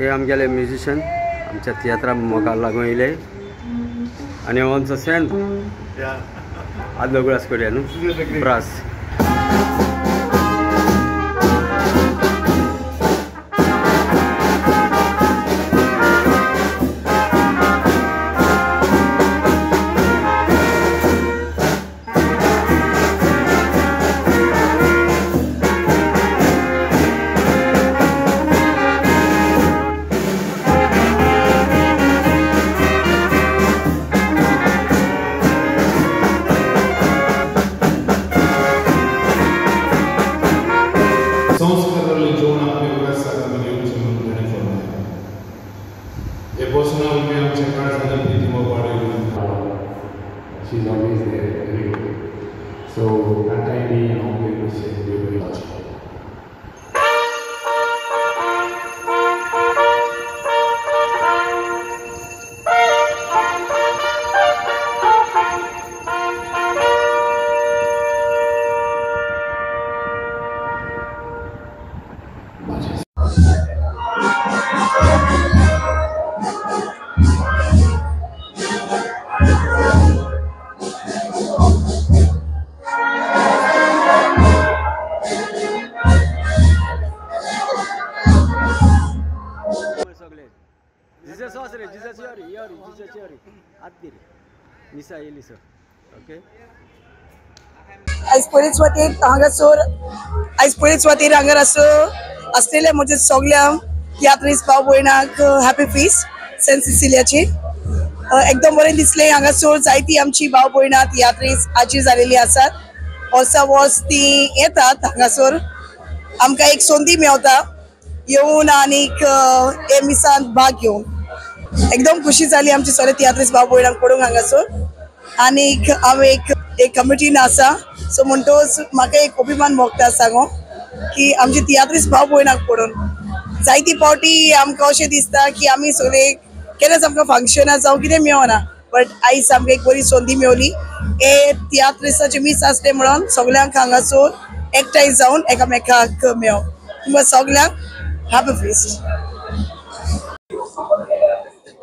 हे आमगेले म्युजिशन आमच्या तियात्रा मोगा लागून येयले आनी हो आमचो सेन आदलो गुळास करूया न्हू brass. She's always there anyway. So that time we very much. Jesus osre, Jesus yori, yori, Jesus yori. Atdiri. Misa Elisa. Okay. आयज पयलीच वातीर हांगासर आयज पयलीच वातीर हांगार आसो आसलेले म्हजे सगळ्या तियात्रीस भाव भयणाक हॅपी फीस सेंट सिसिलियाची. एकदम बरें दिसलें हांगासर जायती आमची भाव भयणां तियात्रीस आजी जालेली आसात. वर्सा वर्स ती येतात हांगासर आमकां एक संदी मेवता येवन आनीक हे मिसांत भाग घेवन एकदम खुशी जाली आमची सगळे तियात्रीस भाव भयणांक पडूंक हांगासर. आनीक हांव एक एक कमिटीन आसा सो म्हणटोच म्हाका एक अभिमान भोगता सांगो की आमची तियात्रीस भाव भयणांक पडून जायती पावटी आमकां अशें दिसता की आमी सगळे केन्नाच आमकां फंक्शनां जावं कितें मेळना बट आयज आमकां एक बरी संदी मेवली हे तियात्रिसाचे मीस आसलें म्हणून सगळ्यांक हांगासर एकठांय जावन एकामेकाक मेव तुमकां सगळ्यांक हॅपी फीस्ट.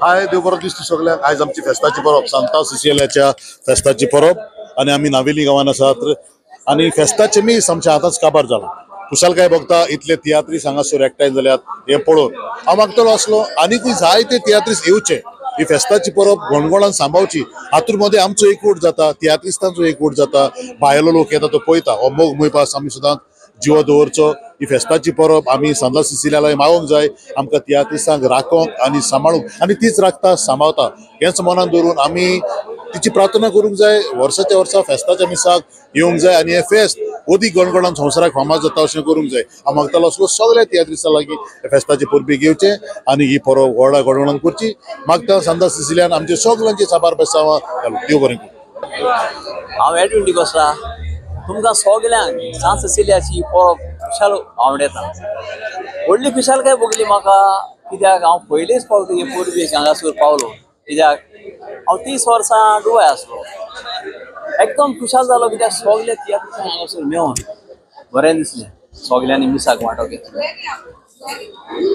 हाय देव बरो दीस सगळ्यांक. आयज आमची फेस्ताची परब सांता सिसिलियाच्या फेस्ताची परब आनी आमी नावेली गांवान आसात आनी फेस्ताचे मीस आमच्या आतांच काबार जाला. खुशालकाय भोगता इतले तियात्रीस हांगासर एकठांय जाल्यात हें पळोवन हांव मागतलो आसलो आनिकूय जायते तियात्रीस येवचे. ही फेस्ताची परब गणगणान सांबाळची. हातूंत मदें आमचो एकवट जाता, तियात्रिस्तांचो एकवट जाता, भायलो लोक येता तो पळयता. हो मोग मोयपास आमी सुद्दां जिवो दवरचो. ही फेस्ताची परब आमी सांता सिसिलियाला मागोवंक जाय. आमकां तियात्रिस्तांक राखोंक आनी सांबाळूंक आनी तीच राखता सांबाळता हेंच मनान दवरून आमी तिची प्रार्थना करूंक जाय. वर्साच्या वर्सा फेस्ताच्या मिसाक येवंक जाय आनी हें फेस्त अदीक गणगणान संवसाराक फामाद जाता अशें करूंक जाय. हांव मागतालो आसलो सगळ्या तियात्रिस्तां लागीं फेस्ताची परबी घेवचें आनी ही परब व्हडा गणगणान करची. मागता सांता सिसिलियान आमचे सगळ्यांचे साबार बेसांवां. देव बरें करूं. हांव एडविन डिकोस्ता तुमकां सगळ्यांक सांत सिसिलियाची परब खुशाल आवडटा. व्हडली खुशालकाय भोगली म्हाका कित्याक हांव पयलेच फावटी हे परबेक हांगासर पावलो. कित्याक हांव 30 वर्सां दुबाय आसलो. एकदम खुशाल जालो कित्याक सगळे तियात्रिसांक हांगासर मेळोन बरें दिसलें. सगळ्यांनी मिसाक वांटो घेतलो,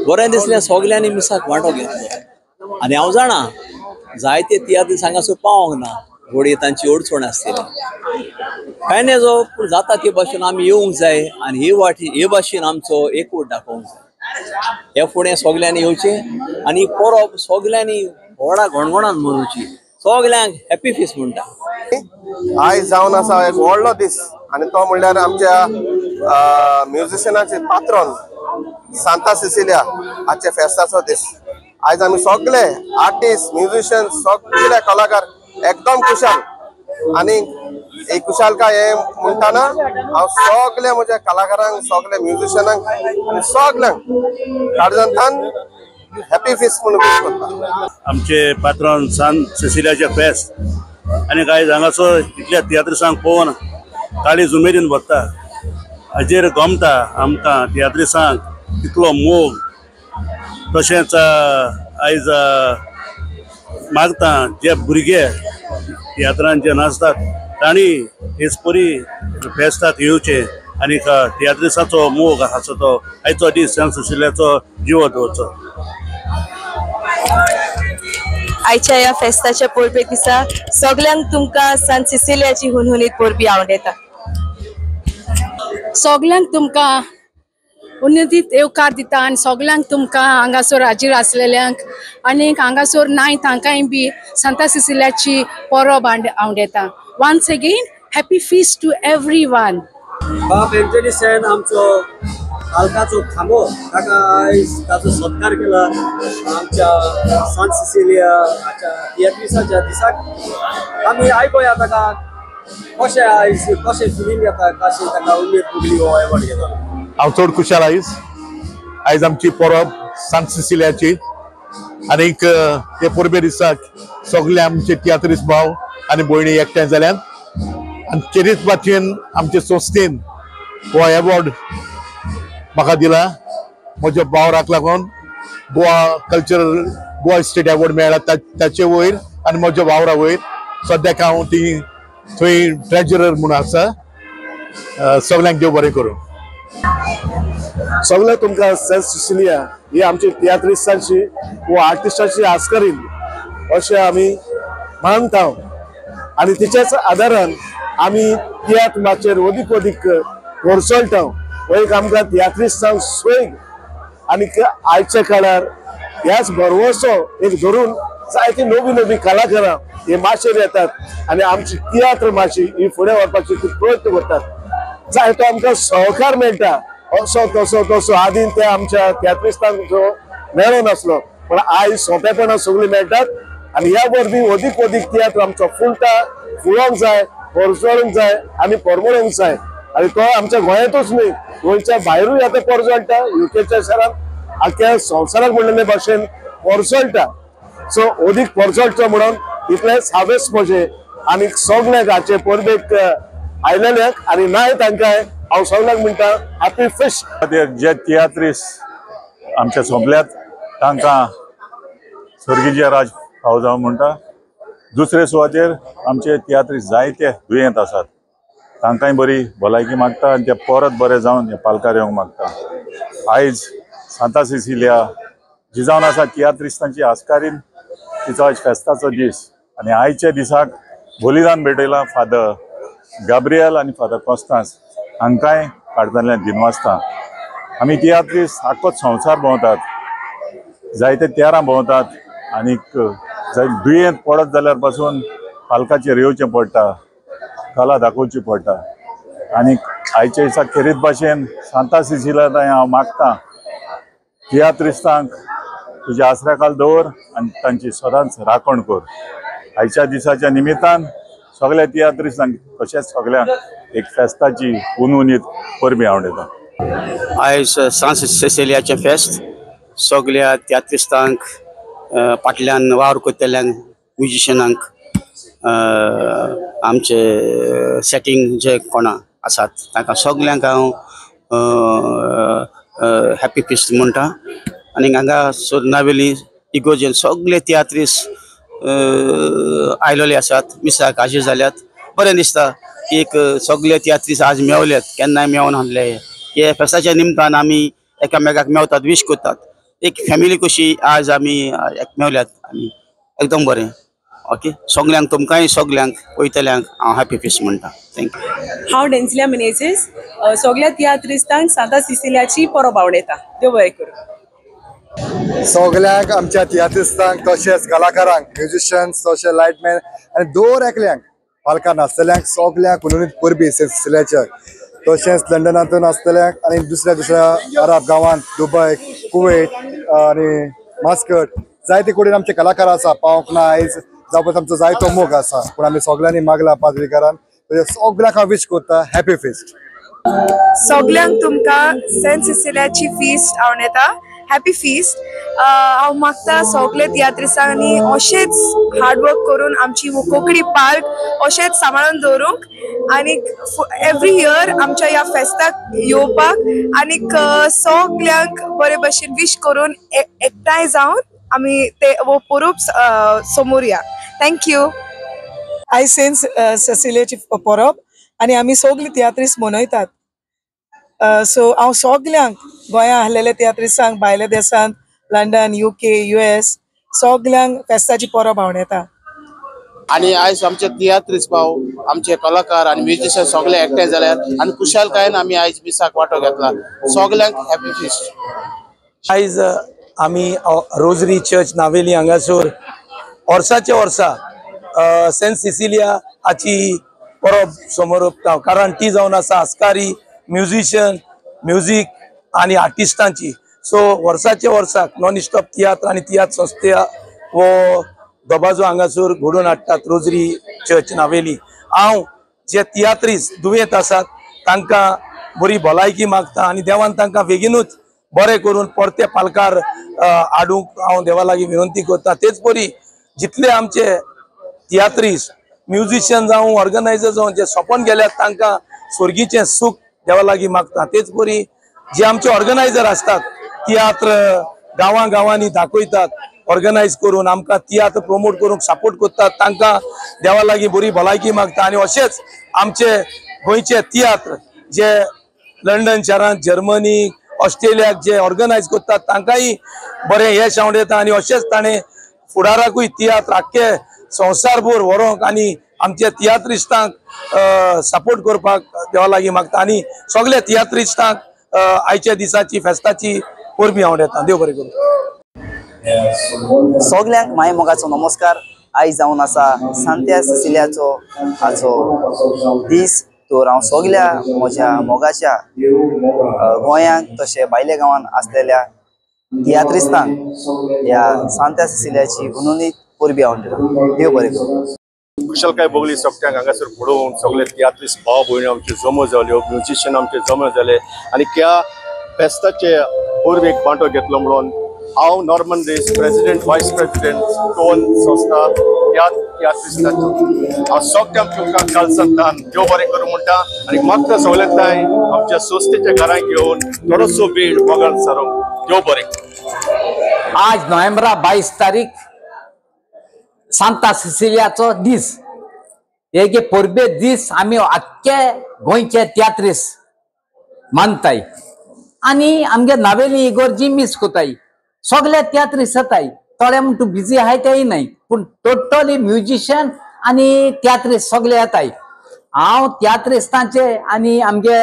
बरें दिसलें. सगळ्यांनी मिसाक वांटो घेतलो आनी हांव जाणा जायते तियात्रीस हांगासर पावोंक ना, घडये तांची अडचण आसतली कांय नजो, पूण जाता ते भाशेन आमी येवंक जाय आनी हे वाटी हे भाशेन आमचो एकवट दाखोवंक जाय. हे फुडें सगळ्यांनी येवचें आनी परब सगळ्यांनी व्हडा गणगणान मनोवची. सगळ्यांक हॅपी फीस म्हणटा. आयज जावन आसा एक व्हडलो दीस आनी तो म्हणल्यार आमच्या म्युजिशनाचे पात्रोन सांता सिसिलिया हाचे फेस्ताचो दीस. आयज आमी सगळे आर्टिस्ट म्युजिशियन सगळे कलाकार एकदम खुशाल आनी एक खुशालकाय हे म्हणटाना हांव सगळे म्हज्या कलाकारांक सगळे म्युजिशियनांक आनी सगळ्यांक काळजांतल्यान हॅपी फीस्ट म्हणून विश करता. आमचे पात्रोन सांत सिसिलियाचे फेस्त आनी कांय हांगासर इतल्या तियात्रिसांक पळोवन काळीज उमेदीन भरता. हाजेर गमता आमकां तियात्रिसांक तितलो मोग. तशेंच आयज मागता जे भुरगे तियात्रान जे नाचतात तांणी हेच परी फेस्ताक येवचें आनी तियात्रिसाचो मोग आसा तो आयचो दीस सांत सिसिलियाचो जिवो दवरचो. आयच्या ह्या फेस्ताच्या परबे दिसा सगळ्यांक तुमकां सांत सिसिलियाची हुनहुनीत परबी आवडटा. सगळ्यांक तुमकां उन्नतीत येवकार दिता आनी सगळ्यांक तुमकां हांगासर हाजीर आसलेल्यांक आनी हांगासर नाय तांकांय बी सांता सिसिलियाची परब आवडटा. Once again happy feast to everyone. बाब एंथनी सेन आमचो पालकाचो खांबो, ताका आयज ताचो सत्कार केला आमच्या सांत सिसिलिया हाच्या तियात्रिसाच्या दिसाक. आमी आयकोया ताका कशें आयज कशें फिलींग येता, कशें ताका उमेद भोगली हो एवॉर्ड घेता. हांव चड खुशाल आयज आयज आमची परब सांत सिसिलियाची आनीक हे परबे दिसाक सगळे आमचे तियात्रीस भाव आनी भयणी एकठांय जाल्यान आनी खेरीत भाशेन आमचे संस्थेन हो एवॉर्ड म्हाका दिला. म्हज्या वावराक लागून Goa cultural Goa state award मेळ्ळा ताचे वयर आनी म्हज्या वावरा वयर सद्याक हांव ती थंय ट्रेजरर म्हूण आसा. सगल्यांक देव बरें करूं. सगळे तुमकां सेंट सिसिलिया ही आमची तियात्रिस्तांची व आर्टिस्टांची आस्करीन अशें आमी मानता आनी तिच्याच आदारान आमी तियात्र माचयेर अदीक अदीक कोरसळटा. हो एक आमकां तियात्रिस्तांक सोयग आनी आयच्या काळार ह्याच भरवसो एक धरून जायती नवी नवी कलाकारां हे माचयेर येतात आनी आमची तियात्र माची ही फुडें व्हरपाची प्रयत्न करतात. जायतो आमकां सहकार मेळटा असो तसो तसो आदीं ते आमच्या तियात्रिस्तांक जो मेळो नासलो, पण आयज सोंपेपणां सगळीं मेळटात आनी ह्या वरवीं अदीक अदीक तियात्र आमचो फुलता, फुलोंक जाय, परजळूंक जाय आनी परमळूंक जाय. आनी तो आमच्या गोंयांतूच न्हय, गोंयच्या भायरूय आतां परजळटा, युकेच्या शारांत आख्या संवसाराक म्हणलेले भाशेन परजळटा. सो अदीक परजळचो म्हणून इतलेंच हावेस म्हजें आनी सगळ्यांक हाचे परबेक आयलेल्यांक आनी नाय तांकां हांव सगळ्यांक म्हणटा हॅपी फिस्ट. जे तियात्रीस आमच्या सोंपल्यात तांकां स्वर्गीय राज फावो जावं म्हणटा. दुसरे सुवातेर आमचे तियात्रीस जायते दुयेंत आसात, तांकांय बरी भलायकी मागता आनी ते परत बरे जावन हे पालकार येवंक मागता. आयज सांता सिसिलिया जी जावन आसा तियात्रिस्तांची आस्कारीन, तिचो आयज फेस्ताचो दीस आनी आयच्या दिसाक बलिदान भेटयलां फादर गाब्रियल आनी फादर कॉस्तांस हांकांय काळजांतल्यान दिनवासता. आमी तियात्रीस आख्खो संवसार भोंवतात, जायते तेरां भोंवतात आनीक जाय दुयेंत पडत जाल्यार पासून पालकाचेर येवचें पडटा, कला दाखोवची पडटा. आनीक आयच्या दिसा खेरीत भाशेन सांता सिसिलिया हांव मागता तियात्रिस्तांक तुज्या आसऱ्या खाल दवर आनी तांची सदांच राखण कर. आयच्या दिसाच्या निमित्तान सगळ्या तियात्रिस्तांक तशेंच सगळ्यांक एक फेस्ताची उनउनीत परबी आवडटा. आयज सांत सिसिलियाचें फेस्त सगळ्या तियात्रिस्तांक, फाटल्यान वावर करतल्यांक, म्युजिशनांक, आमचे सेटींग जे कोणा आसात तांकां सगल्यांक हांव हॅपी फिस्ट म्हणटा. आनी हांगा नावेली इगोर्जेन सगळे तियात्रीस आयलेले आसात, मिसाक हाजीर जाल्यात. बरें दिसता की एक सगळे तियात्रीस आज मेवल्यात, केन्नाय मेवून आहले. हे फेस्ताच्या निमतान आमी एकामेकाक मेवतात, वीश करतात, एक फॅमिली कशी आज आमी मेवल्यात आनी एकदम बरें. ओके, सगल्यांक तुमकांय सगल्यांक वयतल्यांक हांव हॅपी फिस्ट म्हणटा. Thank you. हांव डेन्सिलिया मिनेझीस, सगळ्या तियात्रिस्तांक सांता सिसिलियाची परब आवडटा. देव बरें करूं. सगल्यांक आमच्या तियात्रिस्तांक तशेंच कलाकारांक, म्युजिशियन्स तशें लायटमॅन आनी दर एकल्यांक पालकार नासतल्यांक सगल्यांक हुनहुनीत परबी सेंट सिसिलियाच्या. तशेंच लंडनांतून आसतल्यांक आनी दुसऱ्या दुसऱ्या अरब गांवांत, दुबय, कुवेट आनी मास्कट जायते कडेन आमचे कलाकार आसा. पावंक ना आयज जावपाचो आमचो जायतो मोग आसा, पूण आमी सगल्यांनी मागला पाद्रीकारान, सगल्यांक हांव वीश करता हॅपी फिस्ट. सगल्यांक तुमकां सेंट सिसिलियाची फिस्ट आवडटा. Happy feast. हांव मागता सगळे तियात्रिसांनी अशेंच हार्डवर्क करून आमची कोंकणी पार्क अशेंच सांबाळून दवरूंक आनी एवरी इयर आमच्या ह्या फेस्ताक येवपाक आनीक सगल्यांक बरे भशेन विश करून एकठांय जावन आमी ते हो परब समोरया. Thank you. आयज सेंट सेसिलियाची परब आनी आमी सगळीं तियात्रीस मनयतात. सो हांव सगल्यांक गोंया आसलेल्या तियात्रिसांक, भायल्या देशांत, लंडन, UK, US, सगल्यांक फेस्ताची परब आवडटा. आनी आयज आमचे तियात्रीस भाव, आमचे कलाकार आनी म्युजिशियन सगळे एकठांय जाल्यात आनी खुशालकायेन आमी आयज मिसाक वांटो घेतला. सगल्यांक हॅपी फिस्ट. आयज आमी रोजरी चर्च नावेली हांगासर वर्साचे वर्सा सेंट सिसिलिया हाची परब समोर, कारण ती जावन आसा आस्कारी म्युजिशियन, म्युजीक आनी आर्टिस्टांची. सो वर्साचे वर्साक नॉन स्टॉप तियात्र आनी तियात्र संस्था हो दबाजो हांगासर घडोवन हाडटात रोजरी चर्च नावेली. हांव जे तियात्रीस दुयेंत आसात तांकां बरी भलायकी मागता आनी देवान तांकां बेगीनूच बरें करून परते पालकार हाडूंक हांव देवा लागीं विनंती करता. तेच परी जितले आमचे तियात्रीस म्युजिशियन जावं ऑर्गनायझर जावं जे सोंपोन गेल्यात तांकां स्वर्गीचें सूख देवा लागीं मागता. तेच परी जे आमचे ऑर्गनायझर आसतात तियात्र गांवां गांवांनी दाखयतात ऑर्गनायज करून आमकां तियात्र प्रोमोट करूंक सपोर्ट करतात तांकां देवा लागीं बरी भलायकी मागता. आनी अशेंच आमचे गोंयचे तियात्र जे लंडन शारांत, जर्मनी, ऑस्ट्रेलियाक जे ऑर्गनायज करतात तांकांय बरें यश आवडटा. आनी अशेंच ताणें फुडाराकूय तियात्र आख्खे संवसारभर व्हरूंक आनी आमच्या तियात्रिस्तांक सपोर्ट करपाक देवा लागीं मागता. आनी सगल्या तियात्रिस्तांक आयच्या दिसाची फेस्ताची परबीं आवडटा. देव बरें करूं. सगल्यांक माय मोगाचो नमस्कार. आयज जावन आसा सांत्या सिसिलियाचो हाचो दीस. तर हांव सगल्या म्हज्या मोगाच्या गोंयांक तशें भायल्या गांवांत आसलेल्या तियात्रिस्तांक ह्या सांत्या सिसिलियाची हुनूनीत परबी आवडटा. देव बरें करूं. कुशलकाय भोगली सगळ्यांक हांगासर पळोवन सगळे तियात्रिस्त भाव भयणी आमच्यो जमो जाल्यो, म्युजिशियन आमचे जमो जाले आनी त्या फेस्ताचे परबेक वांटो घेतलो म्हणून हांव Norman Reis, president vice president Goan संस्था तियात्रिस्तांचो, हांव सगळ्यांक तुमकां कालसांतान देव बरें करूं म्हणटा आनी मागता सगळ्यांताय आमच्या संस्थेच्या घरांत घेवन थोडोसो वेळ मोगान सारूंक. देव बरें. आज नोव्हेंबरा 22 तारीख सांता सिसिलियाचो दीस. हे परबे दीस आमी आख्खे गोंयचे तियात्रीस मानताय आनी आमगे नावेली इगोर्जी मीस कोताय. सगळे तियात्रीस येताय, थोडे म्हण तूं बिजी आहाय तेय न्हय, पूण टोटली म्युजिशियन आनी तियात्रीस सगळे येताय. हांव तियात्रिस्तांचे आनी आमगे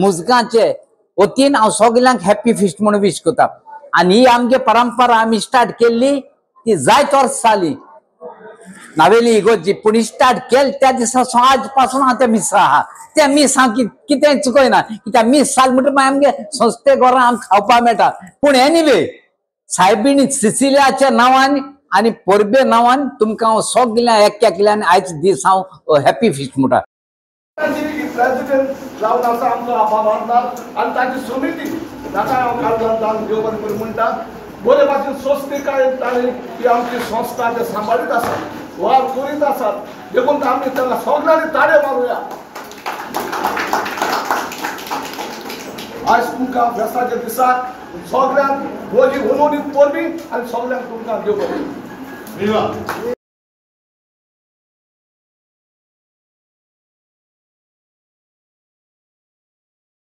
मुजगांचे वतीन हांव सगल्यांक हॅप्पी फिस्ट म्हणून विश करता. आनी ही आमगे परंपरा आमी स्टार्ट केल्ली ती जायत वर्स जाली नावेली इगोर्जी, पूण स्टार्ट केल त्या दिसा आज पासून हांव तें मिस आहा. तें मीस हांव कितें चुकयना, कित्याक मीस जालें म्हणटकीर मागीर आमगे संस्थे घरां आमकां खावपाक मेळटा. पूण एनिवे सायबिणी सिसिलियाच्या नांवान आनी परबे नांवान तुमकां हांव सगळ्या एक एकल्यान आयज दीस हांव हॅप्पी फिस्ट म्हणटा. प्रेसिडेंट जावन आसा आमचो आबा मारनाथ आनी ताची समिती ताका हांव काळजांतल्यान देव बरें करूं म्हणटा. बरे भाशेन स्वस्तिकायेन ताणें ही आमची संस्था ते सांबाळीत आसा, वावर करीत आसात, देखून आमी तांकां सगळ्यांनी ताळे मारुया. आयज तुमकां फेस्ताच्या दिसाक सगळ्यांक रोजी हुनोनी परबी आनी सगळ्यांक तुमकां देव बरें.